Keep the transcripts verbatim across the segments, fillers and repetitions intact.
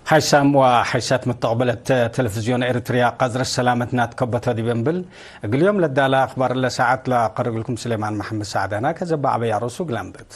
ሓይሳም ወሓይሳት መተቅበለት ቴሌቪዝዮን ኤሪትርያ፣ ቀዝረ ሰላመትና ትከበቶ ዲብ እንብል፣ እግል ዮም ለዳለ አክባር ለሰዓት ለአቀርብልኩም ስሌማን መሐመድ ሳዕዳና። ከዘባ ዐበያ ርኡሱ እግል አንብት።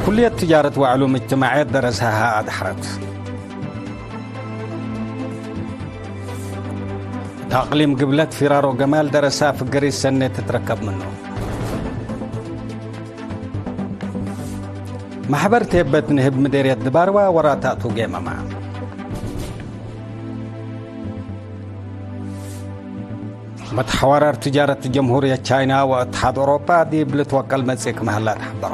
ኩልየት ትጃረት ወዕሉም እጅትማዕየት ደረሳሀ አድሐረት። እት አቅሊም ግብለት ፊራሮ ገማል ደረሳ ፍገሪት ሰኔ ትትረከብ ምኑ። መሕበር ቴበት ንህብ ምዴርየት ድባርዋ ወራታቱ ጌመማ። መትሐዋራር ትጃረት ጀምሁርየት ቻይና ወእትሓድ ኦሮፓ ዲብ ልትወቀል መጽእ ክም ሀላ ተሐበረ።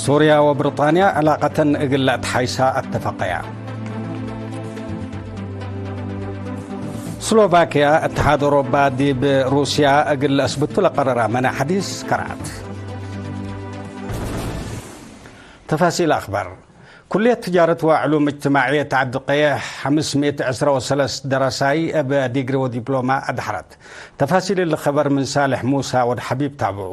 ሱርያ ወብሪጣንያ ዕላቀተን እግል ለአትሓይሳ አተፈቀያ። ስሎቫክያ እትሓድ ኦሮፓ ዲብ ሩስያ እግል ለአስብቱ ለቀረራ መና ሐዲስ ከርዐት። ተፋሲል አክባር። ኩልየት ትጃረት ወዕሉም እጅትማዕየት ዐዲ ቀየሕ ሐምስ ምእት ዕስራ ወሰለስ ደረሳይ እብ ዲግሪ ወዲፕሎማ አድሐረት። ተፋሲል እሊ ኸበር ምን ሳልሕ ሙሳ ወድ ሐቢብ ታብዑ።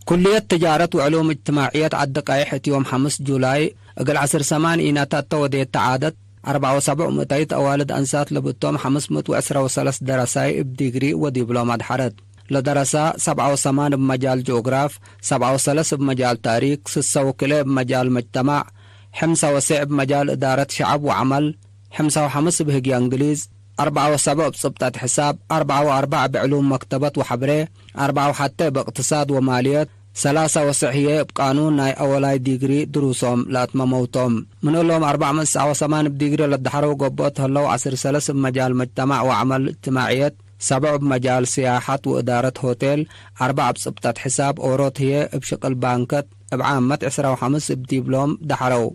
ኩልየት ትጃረት ወዕሉም እጅትማዕየት ዐዲ ቀየሕ እት ዮም ሐምስ ጁላይ እግል ዐስር ሰማን ኢነታት ተወዴት ተዓደት፣ አርበዕ ወሰብዕ ምእተይት አዋልድ አንሳት ለብቶም ሐምስ ምእት ወዕስራ ወሰለስ ደረሳይ እብ ዲግሪ ወዲፕሎም አድሐረት። ለደረሳ ሰብዓ ወሰማን እብ መጃል ጂኦግራፍ፣ ሰብዓ ወሰለስ እብ መጃል ታሪክ፣ ስሰ ወክልኤ እብ መጃል መጅተማዕ፣ ሕምሳ ወሴዕ እብ መጃል እዳረት ሸዐብ ወዐመል፣ ሕምሳ ወሐምስ እብ ህግየ እንግሊዝ፣ አርበዓ ወሰብዕ እብ ጽብጠት ሕሳብ፣ አርበዓ ወአርበዕ እብ ዕሉም መክተበት ወሐብሬ፣ አርበዓ ወሐቴ እብ እቅትሳድ ወማልየት፣ ሰላሳ ወስዕ ህዬ እብ ቃኑን ናይ አወላይ ዲግሪ ድሩሶም ለአትመመው ቶም። ምን እሎም አርበዕ ምእት ሰብዓ ወሰማን እብ ዲግሪ ለደሐረው ገብኦት ህለው፣ ዐስር ሰለስ እብ መጃል መጅተማዕ ወዐመል እጅትማዕየት፣ ሰብዕ እብ መጃል ስያሐት ወእዳረት ሆቴል፣ አርበዕ እብ ጽብጠት ሕሳብ፣ ኦሮት ህዬ እብ ሽቅል ባንከት፣ እብ ዓመት ዕስራ ወሐምስ እብ ዲብሎም ደሐረው።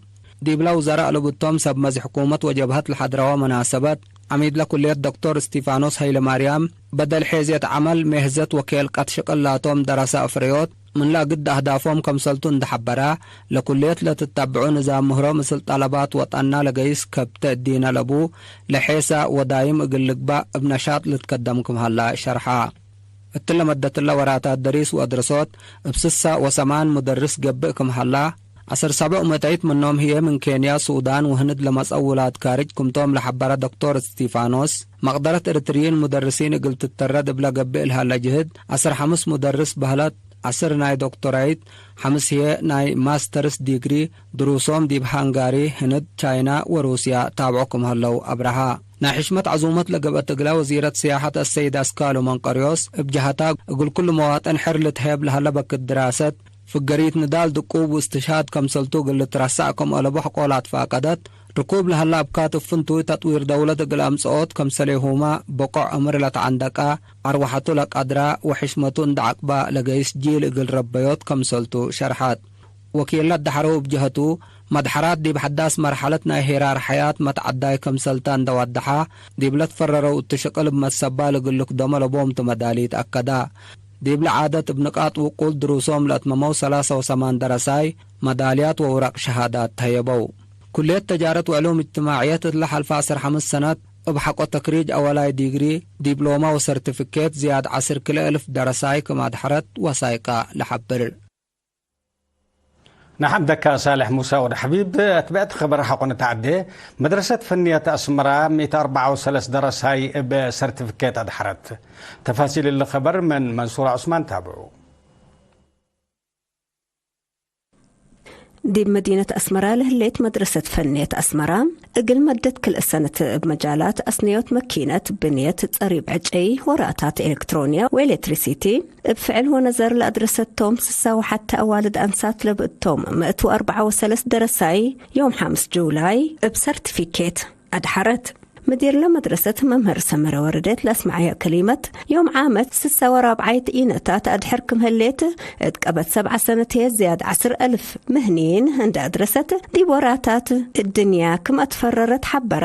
ዲብለ ውዘራእ ለብቶም ሰብ መዚ ሕኩመት ወጀብሀት ለሐድረወ መናሰበት፣ ዐሚድለ ኩልየት ዶክቶር እስቲፋኖስ ሀይለማርያም፣ በደል ሔዝየት ዐመል፣ ሜህዘት ወኬልቀት ሽቅል ላቶም ደረሰ አፍረዮት፣ ምንለ እግድ አህዳፎም ከምሰልቱ እንደ ሐበረ፣ ለኩልየት ለትተብዑ ንዛም ምህሮ ምስል ጠለባት ወጠንና ለገይስ ከብተ እዲነ ለቡ ለሔሰ ወዳይም እግል ልግባእ እብ ነሻጥ ልትከደም ክም ሀላ ሸርሐ። እትለ መደትለ ወራታት ደሪስ ወአድረሶት እብ ስሰ ወሰማን ሙደርስ ገብእ ክም ሀላ፣ ዐስር ሰብዕ ምእተይት ምኖም ህዬ ምን ኬንያ፣ ሱዳን ወህንድ ለመጽአው ውላድ ካርጅ ክምቶም ለሐበረ ዶክቶር እስቲፋኖስ፣ መቅደረት ኤሪትርዪን ሙደርሲን እግል ትተረድ እብለ ገብእ ለሀለ ጅህድ፣ ዐስር ሐምስ ሙደርስ በህለት፣ ዐስር ናይ ዶክቶራይት፣ ሐምስ ህዬ ናይ ማስተርስ ዲግሪ፣ ድሩሶም ዲብ ሃንጋሪ፣ ህንድ፣ ቻይና ወሩስያ ታብዖ ክም ሀለው አብረሃ። ናይ ሕሽመት ዐዙመት ለገብአት እግለ ወዚረት ስያሐት አሰይድ አስካሉ መንቀርዮስ እብ ጀሀታ፣ እግል ኩሉ መዋጥን ሕር ልትሀየብ ለሀለ በክት ድራሰት፣ ፍገሪት ንዳል ድቁብ ወእስትሽሃድ ከምሰልቱ እግል ልትረሰዕ ክም አለቡ ሕቆላት ፋቀደት፣ ርኩብ ለሀለ አብካት እብ ፍንቱይ ተጥዊር ደውለት እግል አምጽኦት ከምሰሌሁመ ብቆዕ ዕምር ለተዐንደቀ፣ አርወሐቱ ለቀድራ ወሕሽመቱ እንደ ዐቅባ ለገይስ ጂል እግል ረበዮት ከምሰልቱ ሸርሐት። ወኪለት ደሐረው እብ ጀሀቱ፣ መድሐራት ዲብ ሐዳስ መርሐለት ናይ ሄራር ሐያት መትዐዳይ ከምሰልታ እንደ ዋደሐ፣ ዲብለ ትፈረረው እቱ ሽቅል እብ መትሰባል እግል ልክደሞ ለቦም ቱ መዳሊት አከዳ። ዲብለ ዓደት እብ ንቃጥ ውቁል ድሩሶም ለአትመመው ሰላሳ ወሰማን ደረሳይ፣ መዳልያት ወውረቅ ሸሃዳት ተህየበው። ኩልየት ተጃረት ወዕሉም እጅትማዕየት እትለ ሐልፈ ዐስር ሐምስ ሰነት እብ ሐቆ ተክሪጅ አወላይ ዲግሪ፣ ዲፕሎማ ወሰርቲፊኬት ዝያድ ዐስር ክልኤ እልፍ ደረሳይ ክም አድሐረት ወሳይቀ ለሐብር። ነሐምደካ ሳልሕ ሙሳ ወድ ሐቢብ። እት ብዕድ ኸበር ሐቆ ንትዐዴ፣ መድረሰት ፈንየት አስመራ ምእት አርበዓ ወሰለስ ደረሳይ እብ ሰርቲፊኬት አድሐረት። ተፋሲል እሊ ኸበር ምን መንሱር ዑስማን ታብዑ። ዲብ መዲነት አስመራ ለህሌት መድረሰት ፈንየት አስመራ፣ እግል መደት ክልኤ ሰነት እብ መጃላት አስንዮት መኪነት፣ ብንየት፣ ጸሪብ ዕጨይ፣ ወራታት ኤሌክትሮንያ ወኤሌክትሪሲቲ እብ ፍዕል ወነዘር ለአድረሰቶም ስሳ ወሐተ አዋልድ አንሳት ለብእቶም ምእት ወአርበዓ ወሰለስ ደረሳይ ዮም ሐምስ ጁላይ እብ ሰርቲፊኬት አድሐረት። ምዲርለ መድረሰት መምህር ሰመረ ወረደት ለአስመዐየ ከሊመት፣ ዮም ዓመት ስሳ ወራብዓይት ኢነታት አድሕር ክም ህሌት፣ እት ቀበት ሰብዓ ሰነት ህዬ ዝያድ ዐስር አልፍ ምህንይን እንደ አድረሰት ዲብ ወራታት እድንያ ክም አትፈረረት ሐበረ።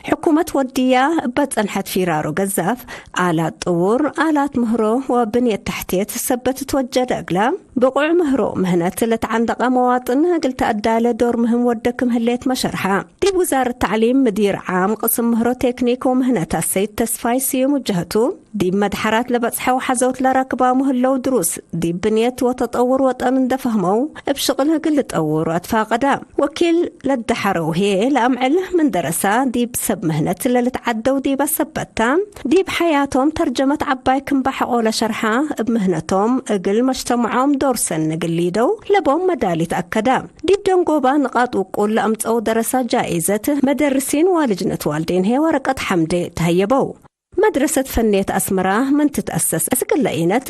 ሕኩመት ወድያ እበ ጸንሐት ፊራሮ ገዛፍ፣ አላት ጥዉር፣ አላት ምህሮ ወብንየት ተሕትየት ሰበት ትወጀደ እግለ፣ ብቁዕ ምህሮ ምህነት ለተዐንደቀ መዋጥን እግል ተአዳለ ዶር ምህም ወደ ክም ህሌትመ ሸርሐ። ዲብ ውዛረት ተዕሊም ምዲር ዓም ቅስም ምህሮ ቴክኒክ ወምህነት አሰይድ ተስፋይ ስዩም ውጀህቱ፣ ዲብ መድሐራት ለበጽሐው ሐዞት ለረክባሙ ህለው ድሩስ፣ ዲብ ብንየት ወተጠውር ወጠን እንደ ፈህመው፣ እብ ሽቅል እግል ልጠውሩ አትፋቀዳ። ወኪል ለደሐረው ህዬ ለአምዕል ምን ደረሳ፣ ዲብ ሰብ ምህነት ለልትዓደው ዲበ ሰበታ፣ ዲብ ሐያቶም ተርጀመት ዐባይ ክም በሐቆ ለሸርሐ፣ እብ ምህነቶም እግል መጅተመዖም ዶር ሰኒ እግል ሊደው ለቦም መዳሊት አከዳ። ዲብ ደንጎባ ንቃጥ ውቁል ለአምጸው ደረሳ ጃኢዘት መደርሲን ወልጅነት ዋልዴን ህዬ ወረቀት ሐምዴ ተሀየበው። መድረሰት ፈንየት አስመራ ምን ትትአሰስ እስክ ለኢነት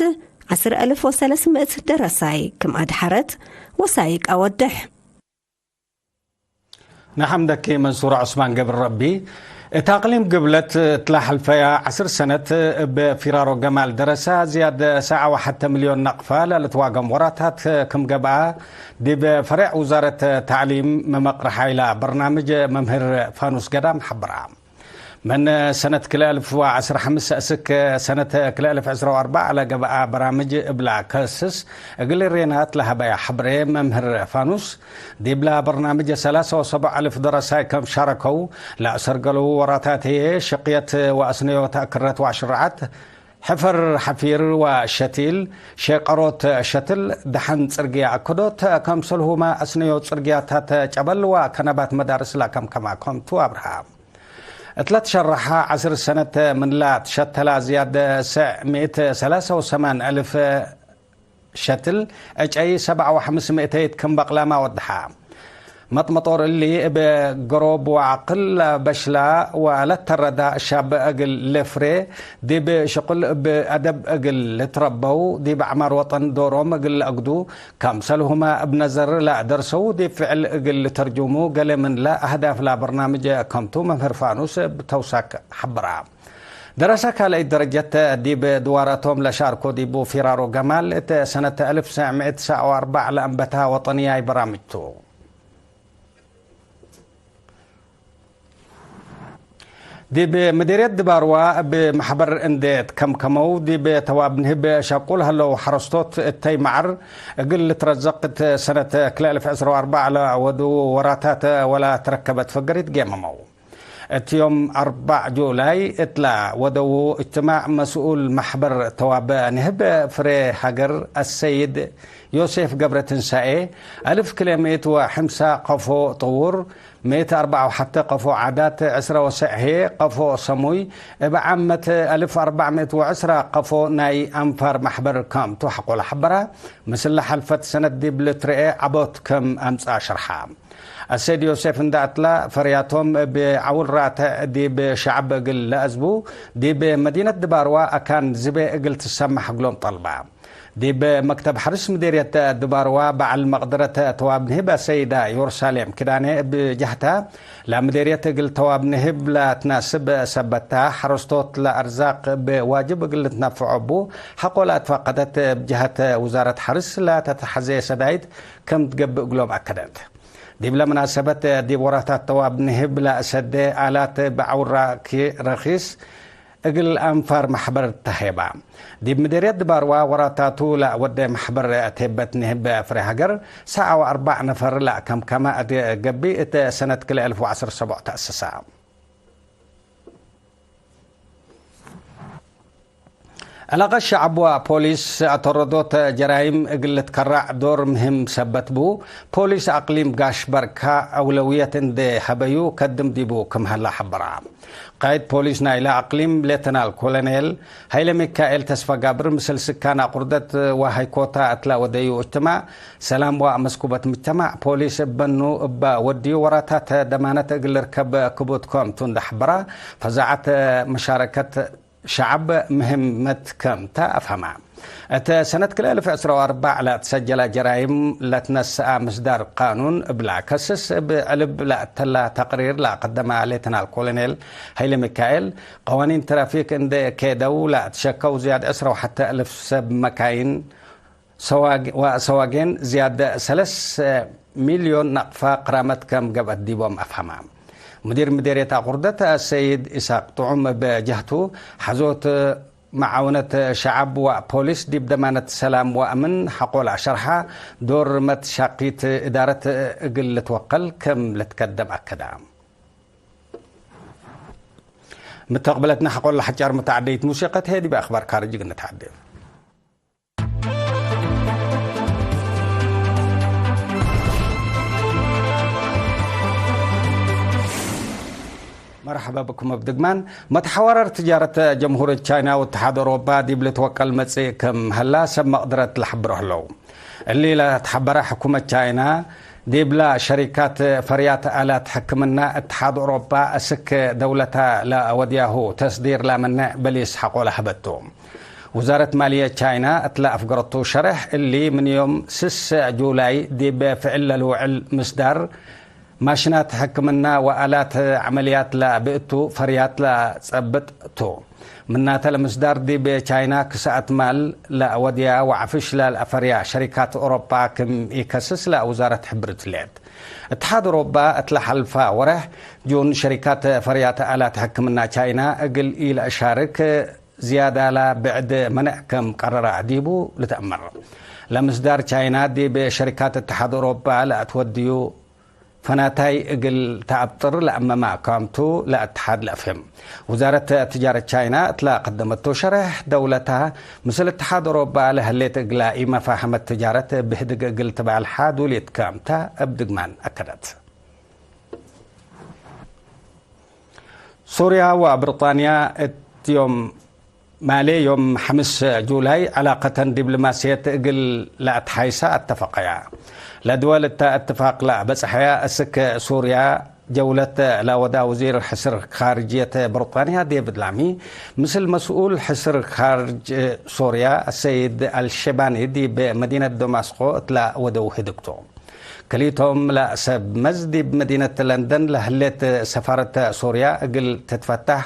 ዐስር አልፍ ወሰለስ ምእት ደረሳይ ክም አድሐረት ወሳይቅ አወድሕ። ነሐምደኪ መንሱር ዑስማን ገብረ ረቢ። እት አቅሊም ግብለት እትላ ሐልፈያ ዐስር ሰነት እብ ፊራሮ ገማል ደረሳ ዝያድ ሰዓ ወሐተ ሚልዮን ነቅፋ ለልትዋገም ወራታት ክም ገብአ፣ ዲብ ፈሬዕ ውዛረት ተዕሊም መመቅርሓይላ በርናምጅ መምህር ፋኑስ ገዳም ሐብራ። ምን ሰነት ክልኤ አልፍ ወዐስር ሐምስ እስክ ሰነት ክልኤ አልፍ ዕስራ ወአርበዕ ለገብአ በራምጅ እብላ ከስስ እግል ሬናት ለሀበያ ሐብሬ መምህር ፋኑስ፣ ዲብላ በርናምጅ ሰላሳ ወሰብዕ አልፍ ደረሳይ ከም ሻረከው፣ ለአሰርገለው ወራታት ህዬ ሽቅየት ወአስነዮት አክረት ወአሽረዐት፣ ሕፈር ሐፊር ወሸቲል፣ ሼቀሮት ሸትል፣ ደሐን ጽርግያ አክዶት፣ ከምሰልሁመ አስነዮት ጽርግያታት ጨበል ወከነባት መዳርስ ለከምከማ ከምቱ አብርሃ። እትለ ትሸረሐ ዐስር ሰነት ምንላ ትሸተላ ዝያድ ሰዕ ምእት ሰላሳ ወሰማን አልፍ ሸትል ዕጨይ ሰብዓ ወሐምስ ምእተይት ክም በቅላማ ወድሐ። መጥመጦር እሊ እብ ገሮብ ወዐቅል ለበሽላ ወለተረዳ ሻብ እግል ልፍሬ፣ ዲብ ሽቁል እብ አደብ እግል ልትረበው፣ ዲብ አዕማር ወጠን ዶሮም እግል ለአግዱ፣ ከምሰልሁመ እብ ነዘር ለደርሰው ዲብ ፍዕል እግል ልተርጁሙ ገሌ ምንለ አህዳፍ ለበርናምጅ ከምቱ መምህር ፋኑስ እብ ተውሳክ ሐብራ። ደረሰ ካልአይት ደረጀት ዲብ ድዋራቶም ለሻርኮ ዲቡ ፊራሮ ገማል እት ሰነት አልፍ ሰዕ ምእት ሰዕ ወአርበዕ ለአንበታ ወጠንያይ በራምጅቱ። ዲብ ምዲርየት ድባርዋ እብ መሕበር እንዴ ትከምከመው፣ ዲብ ተዋብ ንህብ ሸቁል ሀለው ሐረስቶት እተይ መዐር እግል ልትረዘቅ እት ሰነት ክልኤ አልፍ ዕስራ ወአርበዕ ለወድዉ ወራታት ወላ ትረከበት ፈገሪት ጌመመው። እት ዮም አርበዕ ጁላይ እትላ ወደዉ እጅትማዕ መስኡል መሕበር ተዋብ ንህብ ፍሬ ሀገር አሰይድ ዮሴፍ ገብረትንሳኤ፣ አልፍ ክልኤ ምእት ወሐምሳ ቀፎ ጥውር፣ ምእት አርበዕ ወሐተ ቀፎ ዓዳት፣ ዕስረ ወሰዕ ህዬ ቀፎ ሰሙይ፣ እብ ዓመት አልፍ አርበዕ ምእት ወዕስራ ቀፎ ናይ አንፋር መሕበር ከምቱ ሐቆለ ሐበራ። ምስል ለሐልፈት ሰነት ዲብ ልትረኤ ዐቦት ክም አምጽአ ሸርሐ። አሰይድ ዮሴፍ እንዳ እትላ ፈርያቶም እብ ዐውል ራትዕ ዲብ ሸዐብ እግል ለአዝቡ፣ ዲብ መዲነት ድባርዋ አካን ዝቤ እግል ትሰመሕ እግሎም ጠልባ። ዲብ መክተብ ሐርስ ምዴርየት ድባርዋ በዐል መቅደረት ተዋብ ንህብ አሰይዳ ዮርሳሌም ክዳኔ እብ ጀህታ፣ ለምዴርየት እግል ተዋብ ንህብ ለትናስብ ሰበታ፣ ሐረስቶት ለአርዛቅ እብ ዋጅብ እግል ልትነፍዖ እቡ ሐቆ ለአትፋቀደት እብ ጀህት ውዛረት ሐርስ ለተትሐዜ ሰዳይት ክም ትገብእ እግሎም አከደት። ዲብለ መናሰበት ዲብ ወራታት ተዋብ ንህብ ለአሰዴ አላት እብ ዐውራ ረኪስ እግል አንፋር መሕበር ተሄባ። ዲብ ምዴርየት ድባርዋ ወራታቱ ለአወዴ መሕበር ቴበት ንህብ ፍሬ ሀገር ሰዓ ወአርበዕ ነፈር ለአከምከመ እት ገብእ እት ሰነት ክልኤ አልፍ ወዐስር ሰቦዕ ተአሰሰ። ዕላቀት ሸዐብ ወፖሊስ አተረዶት ጀራይም እግል ልትከራዕ ዶር ምህም ሰበት ቡ፣ ፖሊስ አቅሊም ጋሽ በርካ አውለውየት እንዴ ሀበዩ ከድም ዲቡ ክም ሀላ ሐበራ። ቃይድ ፖሊስ ናይለ አቅሊም ሌተናል ኮሎኔል ሀይለ ሚካኤል ተስፋጋብር ምስል ስካን አቁርደት ወሀይኮታ እትላ ወደዩ እጅትማዕ ሰላም ወአመስኩበት ምጅተማዕ ፖሊስ እበኑ እበ ወድዩ ወራታት ደማነት እግል ልርከብ ክቡት ክም ቱ እንደ ሐበራ፣ ፈዛዐት መሻረከት ሸዐብ ምህመት ክም ተ አፍሀማ። እት ሰነት ክልኤ አልፍ ዕስራ ወአርበዕ ለአትሰጀለ ጀራይም ለትነሰአ ምስዳር ቃኑን እብላ ከስስ እብ ዕልብ ለአተላ ተቅሪር ለአቀደመ ሌተናል ኮሎኔል ሀይለ ሚካኤል፣ ቀዋኒን ትራፊክ እንዴ ኬደው ለአትሸከው ዝያድ ዕስራ ወሐተ አልፍ ሰብ መካይን ሰዋግ-፣ ወሰዋጌን ዝያድ ሰለስ ሚልዮን ናቅፋ ቅራመት ከም ገብአት ዲቦም አፍሀማ። ሙዲር ምዴርየት አቁርደት አሰይድ ኢሳቅ ጥዑም እብ ጀህቱ፣ ሐዞት መዓውነት ሸዐብ ወፖሊስ ዲብ ደማነት ሰላም ወአምን ሐቆ ለአሸርሐ ዶር መትሻቂት እዳረት እግል ልትወቀል ከም ልትከደም አከዳ። ምተቅብለትነ ሐቆለ ሐጫር መተዓደይት ሙሲቀት ህዬ ዲብ አክባር ካርጅ እግል ነትዓዴ። መርሐበ ብኩም እብ ድግማን። መትሐወረር ትጃረት ጀምሁርየት ቻይና ወእትሓድ ኦሮባ ዲብ ልትወቀል መጽእ ክም ሀላ ሰብ መቅድረት ለሐብሮ ህለው። እሊ ለትሐበረ ሕኩመት ቻይና፣ ዲብላ ሸሪካት ፈርያት አላት ሕክምና እትሓድ ኦሮባ አስክ ደውለታ ለአወድያሁ ተስዲር ለመንዕ በሊስ ሐቆለ ሀበቱ። ውዛረት ማልየት ቻይና እት ለአፍገረቱ ሸርሕ፣ እሊ ምን ዮም ስስ ጁላይ ዲብ ፍዕል ለልውዕል ምስዳር፣ ማሽናት ሕክምና ወአላት ዐመልያት ለብእቱ ፈርያት ለጸብጥ ቱ። ምናተ ለምስዳር ዲብ ቻይና ክሰአት ማል ለአወድያ ወዐፍሽ ለልአፈርያ ሸሪካት ኦሮባ ክም ኢከስስ ለውዛረት ሕብርት ሌት። እትሓድ ኦሮባ እት ለሐልፈ ወረሕ ጁን ሸሪካት ፈርያት አላት ሕክምና ቻይና እግል ኢለአሻርክ ዝያዳላ ብዕድ መንዕ ክም ቀረረ ዲቡ ልትአመር። ለምስዳር ቻይና ዲብ ሸሪካት እትሓድ ኦሮባ ለአትወድዩ ፈናታይ እግል ተአብጥር ለአመመ አካምቱ ለእትሓድ ለአፍህም። ውዛረት ትጃረት ቻይና እት ለቀደመቱ ሸርሕ፣ ደውለታ ምስል እትሓድ ኦሮባ ለህሌት እግላ ኢመፋህመት ትጃረት ብህድግ እግል ትባልሓ ዱልየት ክምተ እብ ድግማን አከደት። ሱርያ ወብርጣንያ እት ዮም ማሌ ዮም ሐምስ ጁላይ፣ ዕላቀተን ዲብሎማስየት እግል ለአትሓይሳ አተፈቀያ። ለድወል እተ እትፋቅ ለበጽሐያ፣ እስክ ሱርያ ጀውለት ለወዳ ወዚር ሕስር ካርጅየት ብርጣንያ ዴቪድ ላሚ፣ ምስል መስኡል ሕስር ካርጅ ሱርያ አሰይድ አልሼባኒ ዲብ መዲነት ደማስቆ እት ለወደው ህድግቶ። ክልኢቶም ለሰብ መዝ ዲብ መዲነት ለንደን ለህሌት ሰፋረት ሱርያ እግል ትትፈታሕ፣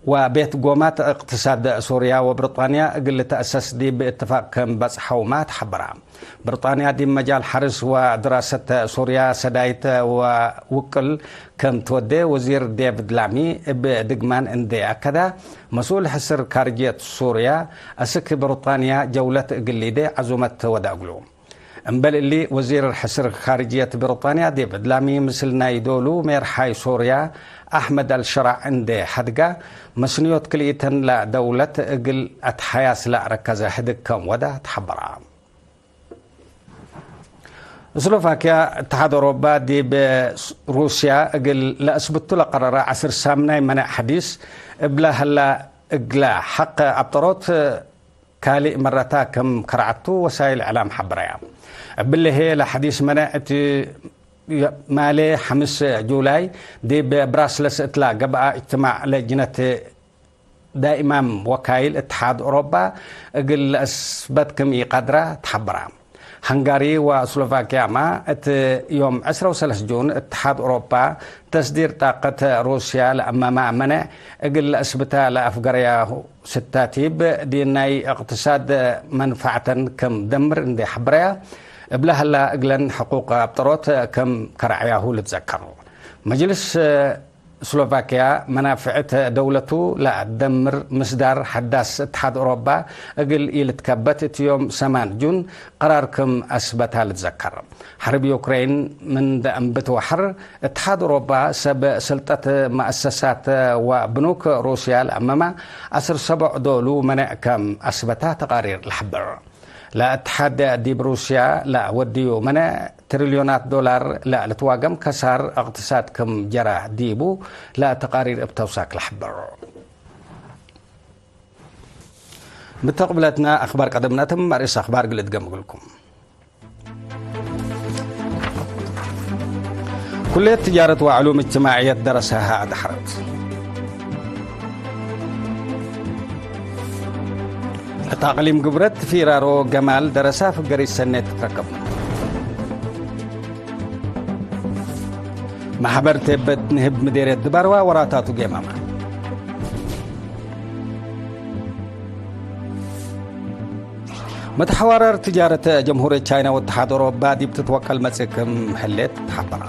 ወቤት ጎማት እቅትሳድ ሱርያ ወብርጣንያ እግል ልትአሰስ ዲብ እትፋቅ ክም በጽሐውመ ተሐበረ። ብርጣንያ ዲብ መጃል ሐርስ ወድራሰት ሱርያ ሰዳይት ወውቅል ክም ትወዴ ወዚር ዴቪድ ላሚ እብ ድግማን እንዴ አከደ፣ መስኡል ሕስር ካርጅየት ሱርያ አስክ ብርጣንያ ጀውለት እግል ሊዴ ዐዙመት ወደ እግሉ። እምበል እሊ፣ ወዚር ሕስር ካርጅየት ብርጣንያ ዴቪድ ላሚ ምስል ናይ ዶሉ ሜርሓይ ሶርያ አሕመድ አልሸራዕ እንዴ ሐድጋ፣ መስንዮት ክልኢተን ለደውለት እግል አትሓያስ ለአረከዘ ህድግ ከም ወደ ተሐበራ። ስሎቫኪያ፣ እትሓድ ኦሮባ ዲብ ሩስያ እግል ለአስብቱ ለቀረረ ዐስር ሳምናይ መነዕ ሐዲስ እብለ ሀላ፣ እግለ ሐቅ አብጠሮት ካልእ መረታ ክም ከርዐቱ ወሳይል እዕላም ሐበረያ። እብሊ ህዬ ለሐዲስ መነዕ እት ማሌ ሐምስ ጁላይ ዲብ ብራስለስ እትላ ገብአ እጅትማዕ ለጅነት ዳኢማም ወካይል እትሓድ ኦሮባ እግል ለአስበት ክም ኢቀድራ ተሐበራ። ሃንጋሪ ወስሎቫኪያመ እት ዮም ዕስራ ወሰለስ ጁን እትሓድ ኦሮባ ተስዲር ጣቀት ሩስያ ለአመመ መነዕ እግል ለአስብታ ለአፍገረያሁ ስታቲብ ዲብ ናይ እቅትሳድ መንፈዐተን ክም ደምር እንዴ ሐብረያ፣ እብለ ሀላ እግለን ሕቁቅ አብጠሮት ክም ከረዐያሁ ልትዘከር። መጅልስ ስሎቫኪያ መናፍዕት ደውለቱ ለአደምር ምስዳር ሐዳስ እትሓድ ኦሮባ እግል ኢልትከበት እት ዮም ሰማን ጁን ቀራር ክም አስበታ ልትዘከር። ሐርብ ዩክሬን ምን ደአንብት ወሐር፣ እትሓድ ኦሮባ ሰብ ስልጠት መአሰሳት ወብኑክ ሩስያ ለአመመ ዐስር ሰቦዕ ዶሉ መነዕ ከም አስበታ ተቃሪር ለሐብር። ለእትሓድ ዲብ ሩስያ ለወድዩ መነዕ ትሪልዮናት ዶላር ለልትዋገም ከሳር እቅትሳድ ክም ጀረ ዲቡ ለተቃሪር እብ ተውሳክ ለሐብር። ምተቅብለትነ አክባር ቀደምነ ትም መርእስ አክባር እግል እድገም እግልኩም። ኩልየት ትጃረት ወዕሉም እጅትማዕየት ደረሰሃ አድሐረት። እት አቅሊም ግብረት ፊራሮ ገማል ደረሳ ፍገሪት ሰኔት ትትረከብ። ማሕበር ቴበት ንህብ ምዴርየት ድባርዋ ወራታቱ ጌማማ። መትሐዋረር ትጃረት ጀምሁርየት ቻይና ወእትሓድ ኦሮባ ዲብ ትትወቀል መጽእ ክም ህሌት ተሐበረ።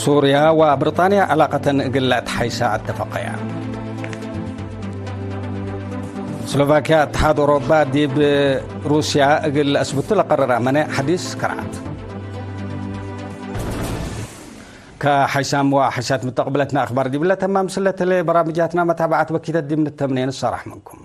ሱርያ ወብርጣንያ ዕላቀተን እግል ለአትሓይሳ አተፈቀያ። ስሎቫኪያ እትሓድ ኦሮባ ዲብ ሩስያ እግል ለአስብቱ ለቀረረ መነ ሐዲስ ከርዐት። ከሐይሳም ወሐሻት ምተቅብለትነ አክባር ዲብለ ተማም ስለትለ በራምጃትና መታብዐት ወኪደት ዲብ ንተምኔ ንሰራሕ ምንኩም።